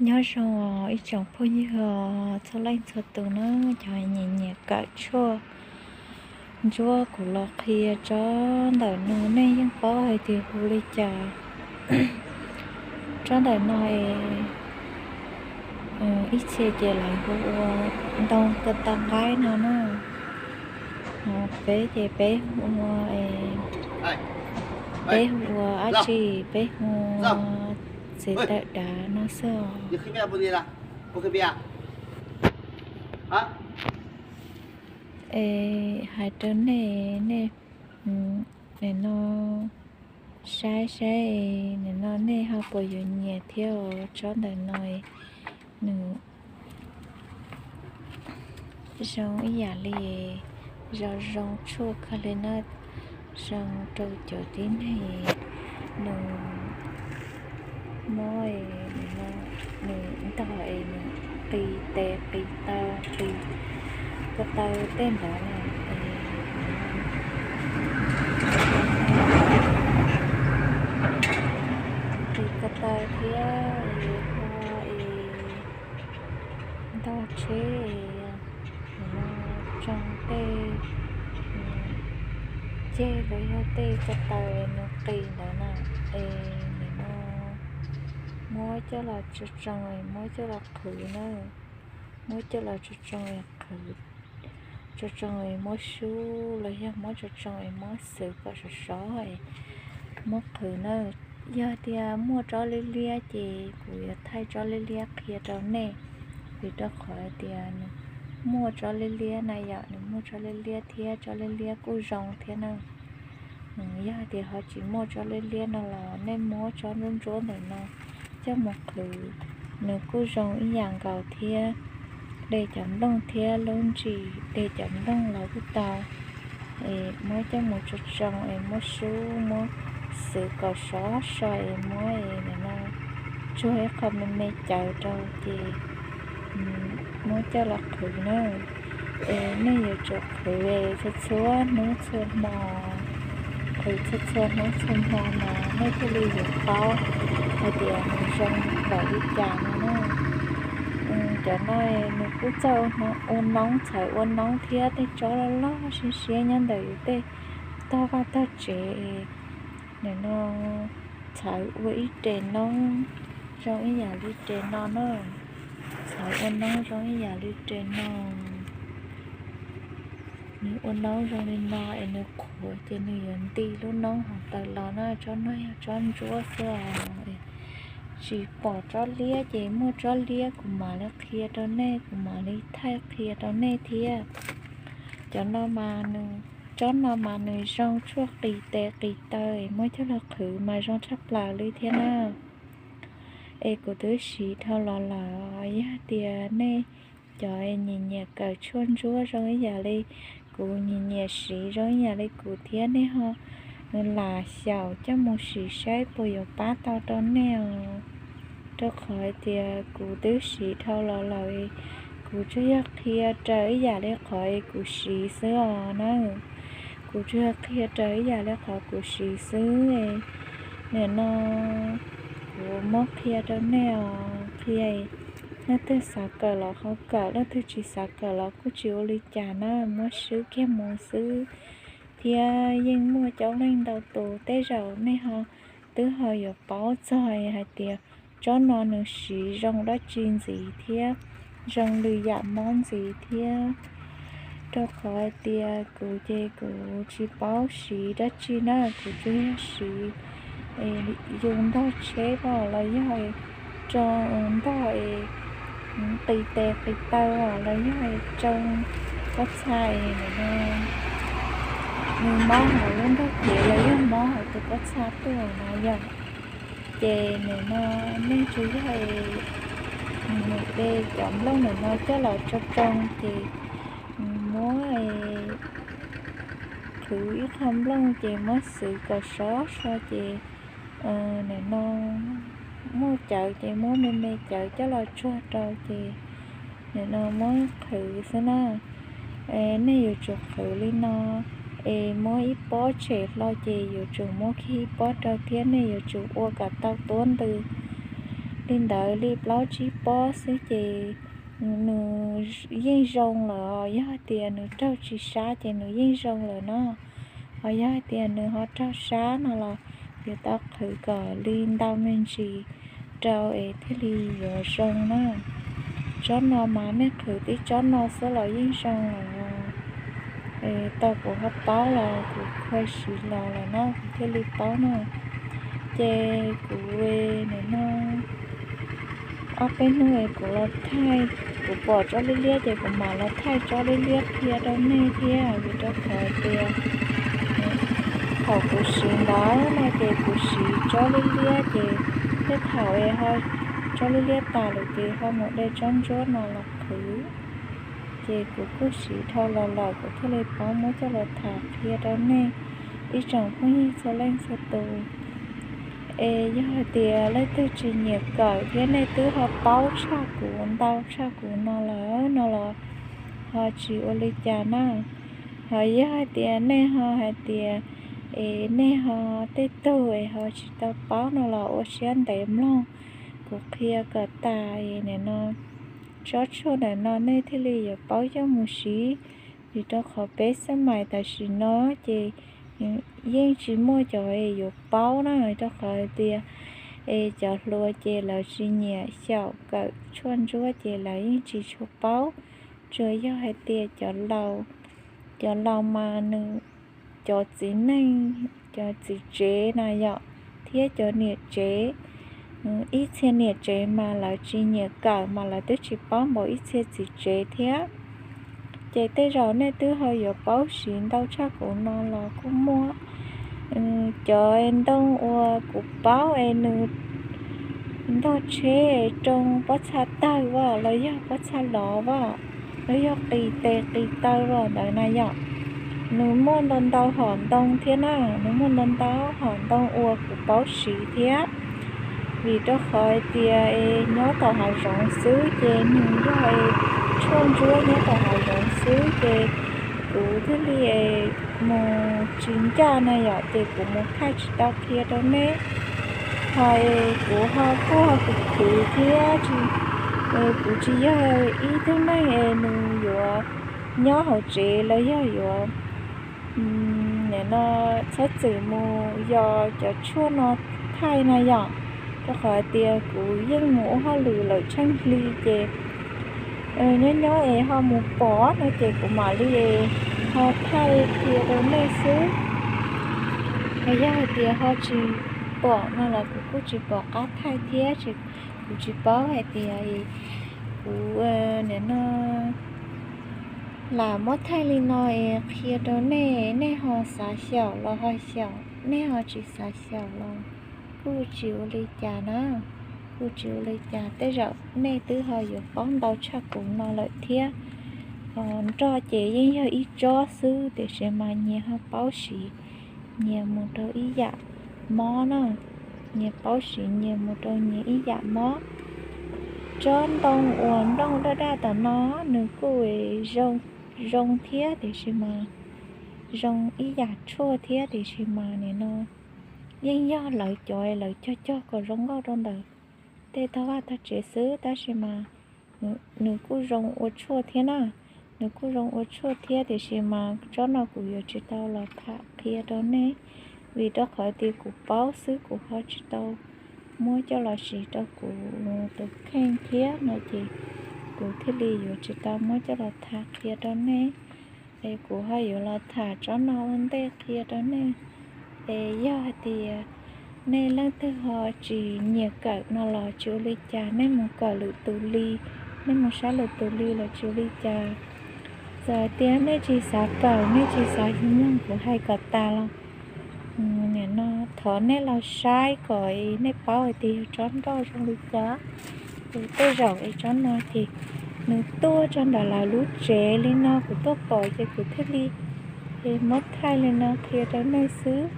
Nyob zoo os ib tsoom phooj ywg os txhua leej txhua tus na, cov nyiam nyiam kawm tshuaj ntsuab kuv los qhia tsob ntawm no nej yeej paub hais tias hu li cas. Tsob ntawm no es ib txhia ces lawv hu ua ntoo ko taw nqaib no na. Peb ces peb hu ua, peb hu ua dab tsi, peb hu ua txiv tawm dav no xwb os. Es hais rau nej, nej nim no saib saib nim no nej ho puas yuav nyiam thiab os. Tsob ntawm no nws zoo ib yam li, zoo zoo tshuaj kawg li na, zoo rau cov tib neeg nws mob, nws ntog es nws qis tes qis taw qis ko taw tej ntawd na. Qis ko taw thiab es ntog tsheb, nim no tsoo tej ceg los yog tej ko taw nws qis ntawd na, es nim no muab coj los tsoo tsoo es muab coj los qhwv na, muab coj los tsoo tsoo es qhwv, tsoo tsoo es muab sub los yog muab tsoo tsoo es muab xwv kom sov sov es muab qhwv na. Yog tias muaj tsob liab liab ces kuv yuav thaij tsob liab liab qhia rau nej, vim rau qhov tias nws muaj tsob liab liab na yom, nws muaj tsob liab liab thiab tsob liab liab kuj zoo thiab na. Yog tias ho tsis muaj tsob liab liab no los nej muab tsob ntsuab ntsuab ntawm no coj mus qhwv, nws kuj zoo ib yam nkaus thiab. De cov nplooj thiab lub ntsis, de cov nplooj los kuj tau. Es muab coj mus tsoo tsoo es muab sub muab xwv kom sov so es muab nim no tsuag ib qho me me cawv rau ces muab coj los qhwv na. Es nej yuav tsum qhwv txhua txhua hnub txhua hmo, qhwv txhua txhua hnub txhua hmo mas nej thiaj li yuav paub hais tias nws zoo npaum li cas no na. Cov no nws kuj txawj ua noob, txhawv ua noob thiab tej tsob loj loj siab siab nyob ntawm yus tej tog vaj tog tsev. Nim no txhawv ua ib re noob zoo ib yam li re no na. Txhawv ua noob zoo ib yam li re no. Nws ua noob zoo li no es nws qhuav ces nws yuav nti lub noob hauv taws los na. Tsob no yog tsob ntsuab xwb os. Tsis pom tsob liab ces muaj tsob liab kuv mam li qhia rau nej, kuv mam li thaij qhia rau nej thiab. Cov no mas nws, tsob no mas nws zoo tshuaj qis tes qis taw es muab coj los qhwv mas zoo tshaj plaws li thiab na. Es kuv twb siv dhau los lawm, yog tias nej cov nyiam nyiam kawm tshuaj ntsuab zoo ib yam li kuv, nyiam nyiam siv zoo ib yam li kuv thiab nej ho lam xyaum coj mus siv saib puas yuav pab tau rau nej os. Rau qhov hais tias kuv twb siv dhau los lawm, kuv tsuas yog qhia raws ib yam li qhov kuv siv xwb os na. Kuv tsuas yog qhia raws ib yam li qhov kuv siv xwb. Nim no kuv muab qhia rau nej os, qhia, leej twg xav kawm los ho kawm, leej twg tsis xav kawm los kuj tsis ua li cas na, muab swb kiag mus xwb. Thiab yeej muaj coob leej ntau tus, tej zaum nej ho twb ho yuav paub txog hais tias tsob no nws siv zoo dab tsi ntxiv thiab, zoo lwm yam mob ntxiv thiab. Rau qhov hais tias kuv ces kuv tsis paub siv dab tsi na, kuv tsuas yog siv yus ntog tsheb los yog tsoo ntog es qis tes qis taw los yog tsoo pob txha es nim no nws mob hauv lub ntog cev los yog mob hauv tus pob txha tuaj no yom. Ces nim no nej tsuas yog de cov nplooj ntawm no coj los tsoo tsoo ces muab qhwv ib qho nplooj ces muab xwv kom sov so ces nim no muaj cawv ces muab me me cawv coj los tsuag rau ces nim no muab qhwv xwb na. Nej yuav tsum qhwv li no, es muab ib pob tshem hlo ces yuav tsum muab kiag ib pob rau thiab nej yuav tsum ua kom tau tuab ntws. li ntawd li plaub tsib pob xwb ces nws yeej zoo lawm. Yog hais tias nws raug tsis sab ces nws yeej zoo lawm no. Ho yog hais tias nws ho raug sab no los yuav tau qhwv kom li ntau me ntsis rau es thiaj li yuav zoo na. Tsob no mas nej qhwv tib tsob no xwb los yeej zoo lawm. Tau kuv ho paub los kuv khuv siv los lawm no kuv thiaj li paub no. Ces kuv nim no ob peb hnub es kuv los thaij, kuv pom tsob liab liab ces kuv mam los thaij tsob liab liab qhia rau nej thiab, vim rau qhov tias thaum kuv siv ntawd no ces kuv siv tsob liab liab ces tej thaum es ho tsob liab liab tas lawm ces ho mus de tsob ntsuab no los qhwv. Ces kuv kuj siv dhau los lawm kuv thiaj li paub muab coj los tham qhia rau nej ib tsoom phooj ywg txhua leej txhua tus. Es yog hais tias leej twg tsis nyiam kawm thiab nej twb ho paub tshaj kuv ntau tshaj kuv no lawm no los ho tsis ua li cas na. Ho yog hais tias nej ho hais tias es nej ho tej tug es ho tsis tau paub no los ua siab ntev mloog kuv qhia kom tas es nim no tsob tshuaj ntawm no nej thiaj li yuav paub coj mus siv. Vim rau qhov peb xab mais tam sim no ces yeej tsis muaj cov es yuav paub na, rau qhov tias es cov hluas ces lawv tsis nyiam xyaum kawm tshuaj ntsuab ces lawv yeej tsis tshua paub. Tsuas yog hais tias cov laus, cov laus mas nws, cov txiv neej, cov txiv tsev na yom, thiab cov niam tsev, ib txhia niam tsev mas lawv tsis nyiam kawm mas lawv twb tsis paub npaum ib txhia txiv tsev thiab. Ces tej zaum nej twb ho yuav paub siv ntau tshaj kuv no los kuj muaj. Cov ntoo uas kuv paub es nws ntog tsheb es rau pob txha tawg as los yog pob txha lov as los yog qis tes qis taw as ntawd na yom, nws muaj ntau ntau hom ntoo thiab na, nws muaj ntau ntau hom ntoo uas kuv paub siv thiab. Vim rau qhov hais tias es nyob tom hav zoov xwb ces nws yog es tshuaj ntsuab nyob tom hav zoov xwb ces kuv thiaj li es mus tsis ncaj na yom, ces kuv mus thaij tsis tau qhia rau nej. Ho es kuv ho kuj ho khwv khwv thiab, kuv tsis yog ib tug neeg es nws yuav nyob hauv tsev los yog yuav nim no txhob txwm mus yos cov tshuaj no thaij na yom, rau qhov hais tias kuv yeej mus ua hauj lwm lawm tsheej hli ces nyob nyob es ho mus pom no ces kuv mam li es ho thaij qhia rau nej xwb. Yog hais tias ho tsis pom no los kuv kuj tsis pom qab thaij thiab, kuv tsis paub hais tias kuv nim no lam muab thaij li no es qhia rau nej, nej ho xav xyaum los ho xyaum, nej ho tsis xav xyaum los kuj tsis ua li cas na, kuj tsis ua li cas. Tej zaum nej twb ho yuav paub ntau tshaj kuv no lawm thiab. Nroj ces yeej yog ib tsob xwb tiam sis mas nyias ho paub siv nyias mus rau ib yam mob na, nyias paub siv nyias mus rau nyias ib yam mob. Tsob ntoo uas nplooj daj daj tom no nws kuj zoo, zoo thiab tiam sis mas zoo ib yam tshuaj thiab tiam sis mas nim no yeej yog lawv cov lawv cog cog kom zoo nkauj rau ntawm tej tog vaj tog tsev xwb tab sis mas nws kuj zoo ua tshuaj thiab na, nws kuj zoo ua tshuaj thiab tiam sis mas tsob no kuv yuav tsis tau los tham qhia rau nej, vim rau qhov tias kuv paub xwb kuv ho tsis tau muab coj los siv rau kuv tus kheej thiab no ces kuv thiaj li yuav tsis tau muab coj los tham qhia rau nej. Es kuv ho yuav los tham tsob no ua ntej qhia rau nej. Es yog hais tias nej leej twg ho tsis nyiam kawm no los tsis ua li cas, nej mus kawm lwm tus li, nej mus saib lwm tus li los tsis ua li cas. Txawm hais tias nej tsis xav kawm, nej tsis xav mloog kuv hais kom tas los nim no thov nej los saib kom nej paub hais tias yog tsob nroj zoo li cas. Ces tej zaum es tsob no ces nws tuaj tso ntawm lawv lub tsev li no kuv tuaj pom ces kuv thiaj li es muab thaij li no qhia rau nej xwb.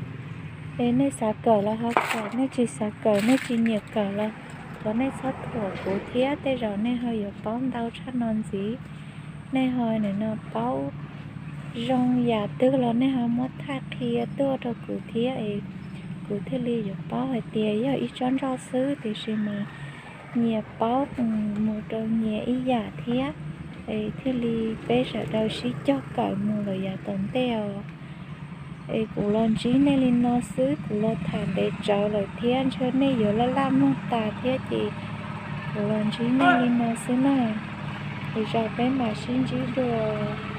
Es nej xav kawm los ho kawm, nej tsis xav kawm, nej tsis nyiam kawm los thov nej txhob thuam kuv thiab, tej zaum nej ho yuav paub ntau tshaj no ntxiv. Nej ho nim no paub zoo yam twg los nej ho muab thaij qhia tuaj rau kuv thiab es kuv thiaj li yuav paub hais tias yog ib tsob nroj xwb tiam sis mas nyias paub mus rau nyias ib yam thiab, es thiaj li peb sawv daws sib cog kawm mus lawm yav tom ntej os. Es kuv los ntsib nej li no xwb, kuv los tham ntev tsawv lawm thiab ntshe nej yuav laj laj mloog tas thiab ces kuv los ntsib nej li no xwb na. Es zaum peb mam sib ntsib dua.